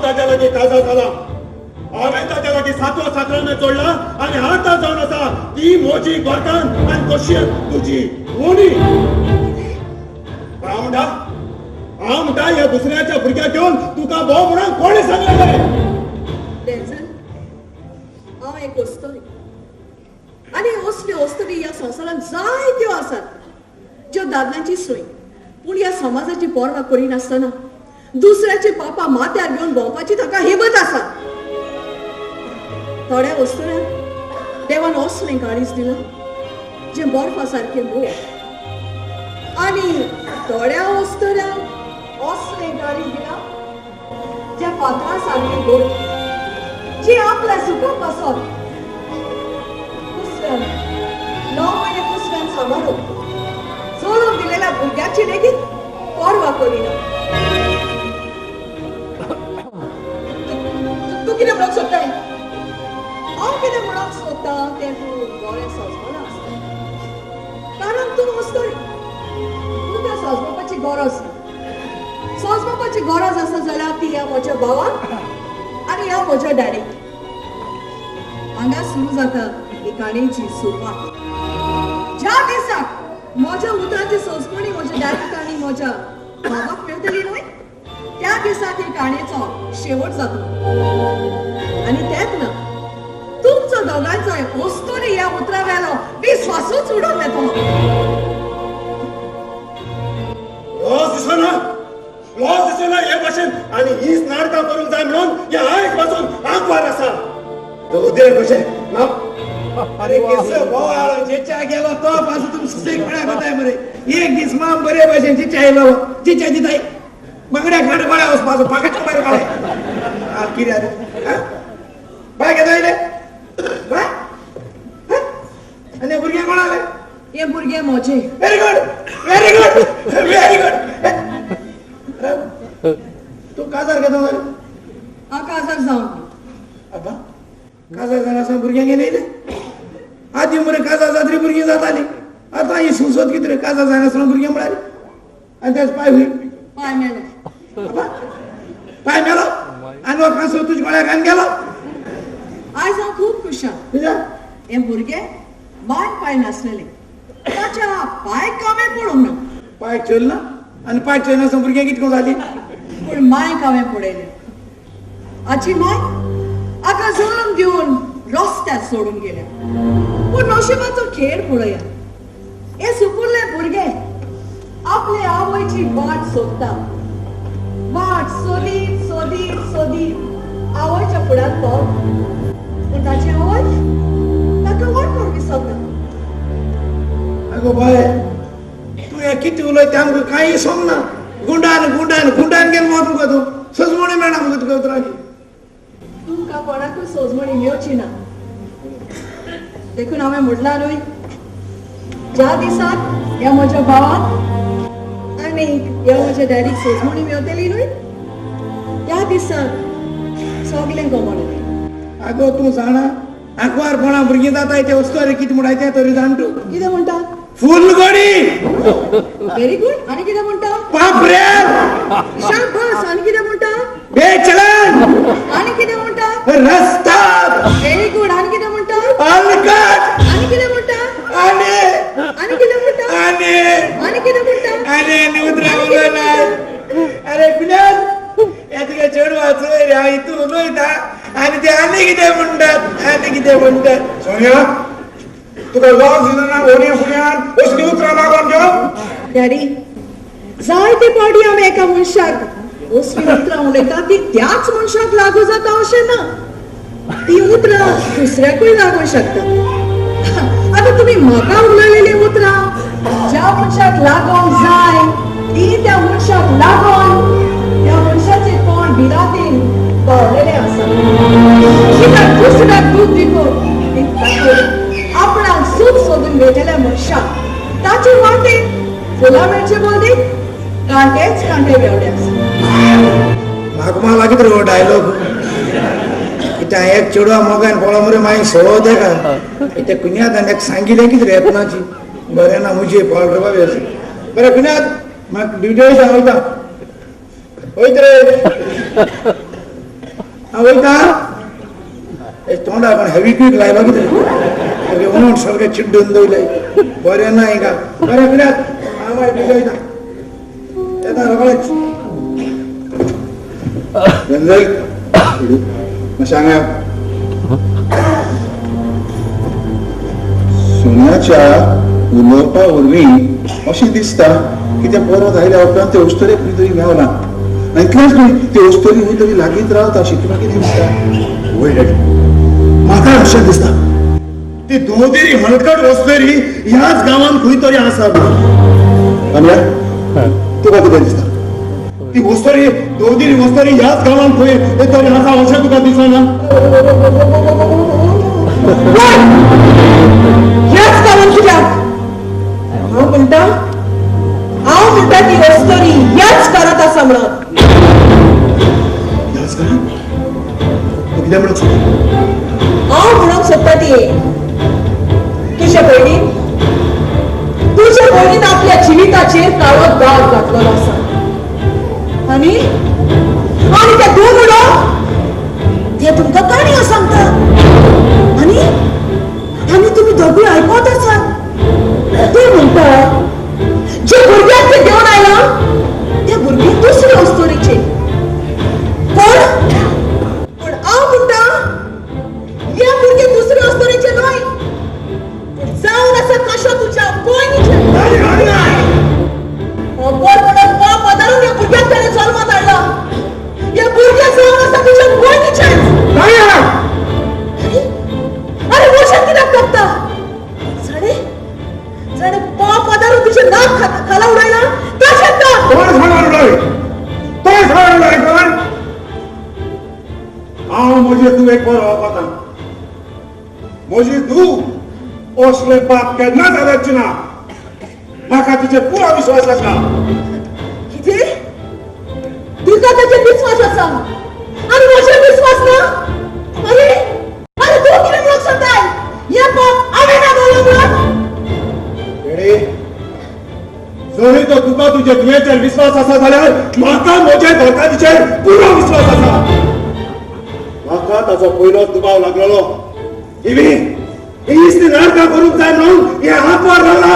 ताच्या लागीं काजार जाला. हांवें ताच्या लागीं सातवो सातरांना जोडला आनी आतां जावन आसा ती म्हजी घरकान्न आनी कशी तुजी होनी. हांव म्हणटा, हांव म्हणटा ह्या दुसऱ्याच्या भुरग्याक घेवन तुका भोव म्हणून कोणें सांगलें? डेन्झल, हांव एक अस्तरी आनी असल्यो अस्तरी ह्या संवसारांत जायत्यो आसात ज्यो दादल्यांची सोय, पूण ह्या समाजाची पर्वा करिनासतना दुसऱ्याचे पापा माथ्यार घेवन भोंवपाची ताका हिंमत आसा. थोड्या अस्तऱ्यांक देवान असलें काळीज दिलां जें बर्फा सारकें मोव, आनी थोड्या अस्तऱ्यांक असलें काळीज दिलां जें फातरा सारकें गोड, जी आपल्या सुखा पासत कुसव्यान 9 म्हयने कुसव्यान सांबाळून जोडून दिलेल्या भुरग्याची लेगीत पर्वा करिना. तूं कितें म्हणूंक सोदताय? हांव कितें म्हणूंक सोदता तें तूं बरें सजमना आसता, कारण तूं अस्तरी, तुका सजमोवपाची गरज ना. सजमोवपाची गरज आसा जाल्यार ती ह्या म्हज्या भावाक आनी ह्या म्हज्या डॅडीक. हांगा सुरू जाता ही काणयेची सुरवात. ज्या दिसाक म्हज्या उतरांची सोंसपणी म्हज्या डॅडीक आनी म्हज्या भावाक मेळटली न्हय, त्या दिसाक ही काणयेचो शेवट जातलो. आनी तेंच ना, तुमचो दोगांचोय अस्तुरी ह्या उतरा वेलो विस्वासूच उडोवन येतलो. लॉस दिसना, लॉस दिसना हे भाशेन आनी हीच नाटकां करूंक जाय म्हणून हे आयज पासून आंकवार आसा. उद्या कशें ना? अरे केसो बोवाळ चिच्या गेलो तो पासून तुम सुसेग पळा कोताय मरे. एक दीस माम बरे भाशेन चिच्या येयलो, चिच्या दिताय बांगड्या खाण गोळ्या वचपाचो पाकाच्या भायर काडे. कितें जालें? बाय केदो येयले? बाय आनी भुरगें कोण आलें? हे भुरगे म्हजे. Very good, very good, very good. तूं काजार केदो जालें? हांव काजार जावंक ना. आबा, काजार जालें आसा भुरग्यांक येयलें? आदीं मरे काजार जातरी भुरगीं जातालीं, आतां ही सुसत कितें रे काजार जायनासतना भुरगीं म्हळ्यार. आनी तेच पांय खंय? पांय मेलो. आबा, पांय मेलो आनी हो कांसो तुज्या गळ्याक घालून गेलो. आयज हांव खूब खुश आहा. कित्याक? हे भुरगे माय पांय नासलेले, ताच्या पांय कामें पडूंक ना. पांय चलना आनी पांय चलनासतना भुरगीं कितको जालीं? पूण माय कामें पडयलें. आजी माय आका जल्म दिवन रस्त्यार सोडून गेल्या. पूण नशिबाचो खेळ पळया, हे सुपुरले भुरगे आपले आवयची वाट सोदता. वाट सोदीत सोदीत सोदीत आवयच्या फुड्यांत पावता, पूण ताची आवय ताका वाट करूंक विसरता. आगो बाय, तूं हें कितें उलयता आमकां कांय समजना. गुंडान गुंडान गुंडान गेलो मगो तुका, तूं सजमणी मेळना मगो तुका उतरांची. तुमकां कोणाकूय सोजमणी मेवची ना, देखून हांवें म्हणलां न्हय, ज्या दिसाक ह्या म्हज्या भावाक आनी ह्या म्हज्या डॅडीक सोजमणी मेवतली न्हय, त्या दिसाक सगळें गमोन येतलें. आगो तूं जाणा आंकवारपणा भुरगीं जाताय ते वस्तू कितें म्हणटाय तें तरी जाण तूं. कितें म्हणटा? फुलगडी. Very good. आनी कितें म्हणटा? पापरेल. शाबास. आनी कितें म्हणटा? बेचलन. आनी कितें म्हणटा? रस्ता. Very good. आनी कितें म्हणटा? अलकट. आनी कितें म्हणटा? आनी आनी कितें म्हणटा? आनी आनी कितें म्हणटा? आनी आनी उतरां उलयना. अरे कुण्याल, हे तुगे चेडवाचो रे, हांव हितू उलयता आनी ते आनी कितें म्हणटात, आनी कितें म्हणटात. सोनिया, तुका लॉस दिसना ओणी फुड्यान असलीं उतरां लागोन घेवन? डॅडी, जायते पावटी आमी एका मनशाक असलीं उतरां उलयता ती त्याच मनशाक लागू जाता अशें ना, ती उतरां दुसऱ्याकूय लागूंक शकता. आतां तुमी म्हाका उलयलेलीं उतरां ज्या मनशाक लागोंक जाय ती त्या मनशाक लागोन त्या मनशाचे तोंड भिरांतेन पावलेलें आसा. कित्याक दुसऱ्याक दूख दिवन आपणाक सूख सोदून घेतलेल्या मनशाक ताचे वाटेन फुलां मेळचे बदली कांटेच कांटे बेवडे आसा. म्हाका म्हाका लागीत रे हो डायलॉग. कित्याक एक चेडवा मोगान पळो मरे मागीर सो तेका ते कुन्याद आनी एक सांगिलें कितें रे येत्नाची बरें ना मुजे पळ रे बाबी अशें. बरें कुन्याद, म्हाका ड्युटी वयता वयता वयत रे. हांव वयता. तोंडा कोण हेवी क्वीक लायलो कितें, ओंठ सारकें चिड्डून दवरले. बरें ना हिंगा, बरें कित्याक हांव मागीर बेगीन वयता, येता रोखडेच. गंजल मातशें हांगा. सुण्याच्या उलोवपा वरवीं अशें दिसता की तें परत आयल्या उपरांत ते अस्तुरेक खंय तरी मेवला. आनी इतलेंच न्हय, ते अस्तुरी खंय तरी लागींच रावता अशें तुका कितें दिसता? वय डॅडी, म्हाका अशें दिसता ती दोदेरी हलकट अस्तुरी ह्याच गांवांत खंय तरी आसा. आनी तुका कितें दिसता? ती अस्तुरी, दोदेरी अस्तुरी ह्याच गांवांत खंय तरी आसा अशें तुका दिसना? ह्याच गांवांत कित्याक? हांव म्हणटा, हांव म्हणटा ती अस्तुरी ह्याच घरांत आसा म्हणून. ह्याच घरांत? तूं कितें म्हणूंक सोदता? हांव म्हणूंक सोदता ती तुज्या भयणीन, तुज्या भयणीन आपल्या जिविताचेर काळो दाग घातलेलो आसा. आनी आनी ते दोन उडो ते तुमकां काणयो सांगता आनी आनी तुमी दोगूय आयकत आसा. ते म्हणटा जे भुरग्याक ते घेवन आयला ते भुरगे दुसरे अस्तुरीचे. पण पूण हांव म्हणटा हे भुरगे दुसरे अस्तुरीचे न्हय, पूण जावन आसा कशो तुज्या भयणीचे. खबर म्हणून बाप आदारून ह्या भुरग्याक ताणें जल्मात हाडला. हे भुरगे जावन आसा तुज्या भयणीचे. अरे वशें कित्याक कापता? जाणें जाणें बाप आदारून तुजें नाक खाला उडयला तशें ना. कोण सांगून उडय? कोण सांगून उडय? कोण? हांव म्हजे धुवेक बरो वळखता. म्हजी धूव असले पाप केन्नाच आदरची ना. म्हाका तिचेर पुरो विश्वास आसा. कितें? तुका ताचेर विस्वास आसा आनी म्हजेर विस्वास ना? अरे अरे तूं कितें म्हणूंक सोदताय? हें पाप हांवें ना घालां म्हणून? डॅडी, जरी तर तुका तुजे धुवेचेर विस्वास आसा जाल्यार म्हाका म्हजे घरकान्नीचेर पुरो विस्वास आसा. म्हाका ताचो पयलोच दुबाव लागलेलो. इवी ही नाटकां करूंक जाय म्हणून हें हातवार घालना.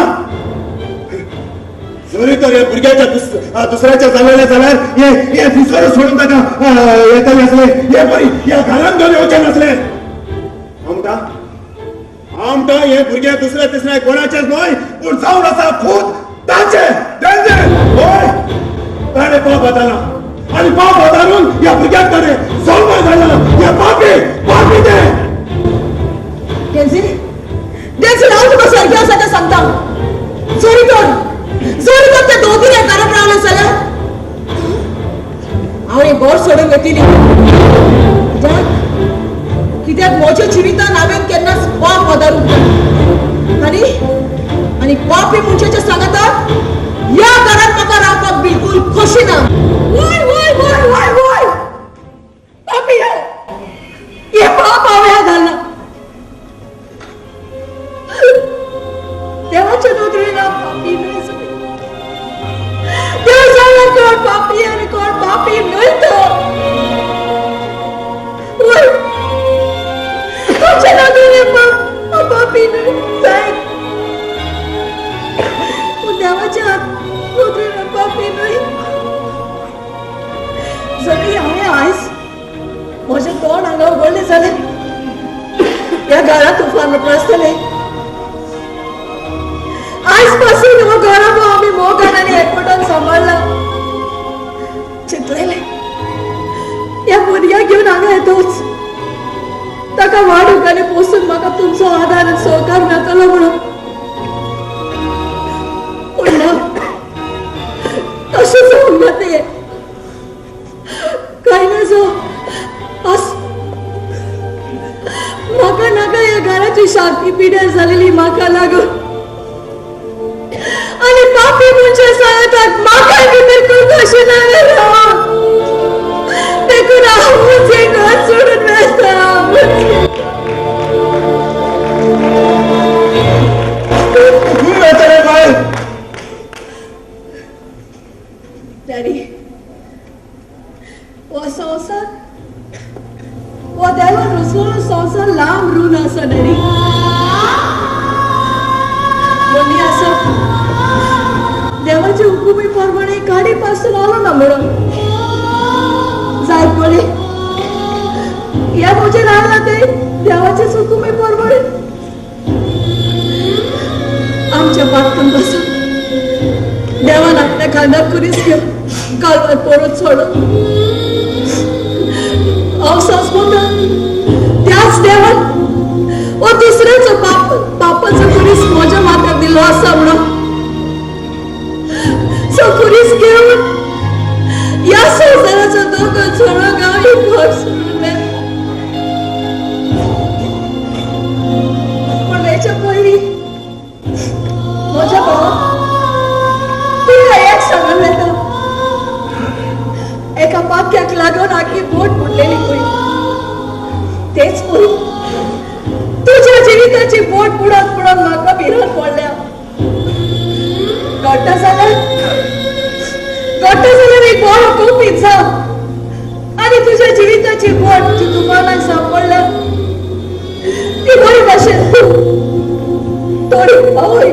जरी तर हे भुरग्याच्या दुसऱ्याच्या जालेलें जाल्यार हे हे फिसर सोडून ताका येतलें आसलें, हे बरी ह्या घरांत घेवन येवचें नासलें. हांव म्हणटा, हांव म्हणटा हे भुरगे दुसऱ्या तिसऱ्या कोणाचेच न्हय, पूण जावन आसा खूद तांचे तांचे. हय, ताणें पाप हाताळा आनी पाप हाताळून ह्या भुरग्याक ताणें जल्माक घातला. हे पापी पापी ते. डेन्झिल, डेन्झिल, हांव तुका सारकें आसा तें सांगता. जरी तर जरी तर ते दोगूय ह्या घरांत रावले जाल्यार हांव हें घर सोडून वतली. कित्याक? कित्याक म्हज्या जिवितान हांवें केन्नाच पाप आदारूंक ना. आनी आनी पापी मनशाच्या सांगाताक ह्या घरांत म्हाका रावपाक बिलकूल खोशी ना. वय वय वय वय वय पापी, हे पाप हांवें घालना. देवाच्या नदरेन हांव पापी न्हय. देव जाणा कोण पापी आनी कोण पापी न्हय तो. वय, तुमच्या नदरेन हांव पापी न्हय जायत, पूण देवाच्या नदरेन हांव पापी न्हय. जरी हांवें आयज म्हजें तोंड हांगा उगडलें जाल्यार ह्या घरांत तुफान उप्रासतलें. आयज पासून हो घराबो आमी मोगान आनी एकवटान सांबाळला. चिंतलेलें ह्या भुरग्याक घेवन हांगा येतोच, ताका वाडूंक आनी पोसूंक म्हाका तुमचो आदार आनी सहकार मेळटलो म्हणून. पूण ना, तशें जावंक ना तें. कांय नजो म्हाका नाका ह्या घराची शांती पिड्यार जालेली म्हाका लागून. आनी पापी मनशां सांगाताक म्हाकाय बी बिलकूल कशें ना रे रावप. देखून हांवूच हें घर सोडून वेता. तूं वेतलें बाय? डॅडी, हो संवसार हो देवान रचलोलो संवसार लांब रून आसा डॅडी. म्हणली आसा देवाचे हुकुमी प्रमाणे काडी पासून आलो ना म्हणून जाय पळय ह्या म्हजेर आयला ते देवाचे हुकुमी प्रमाणे. आमच्या पातकां पासून देवान आपल्या खांदार खुरीस घेवन कालवार परत सोडो. हांव सजमता त्याच देवान हो दुसऱ्याचो पाप पापाचो खुरीस म्हज्या माथ्यार दिलो आसा म्हणून सो खुरीस घेवन ह्या संवसाराचो दोगो सोडूंक हांव एक घर सोडून वेता. पूण वेच्या पयलीं म्हज्या भावा तुका एक सांगून वेता, एका पाक्याक लागून आखी बोट बुडलेली पळय तेच पळय तुज्या जिविताची बोट बुडत बुडत म्हाका भिरांत पडल्या. घडटा जाल्यार घडटा जाल्यार एक बरो गुपीत जाव आनी तुज्या जिविताची बोट जी तुफानाक सांपडल्या ती बरी भाशेन तोडी पावय.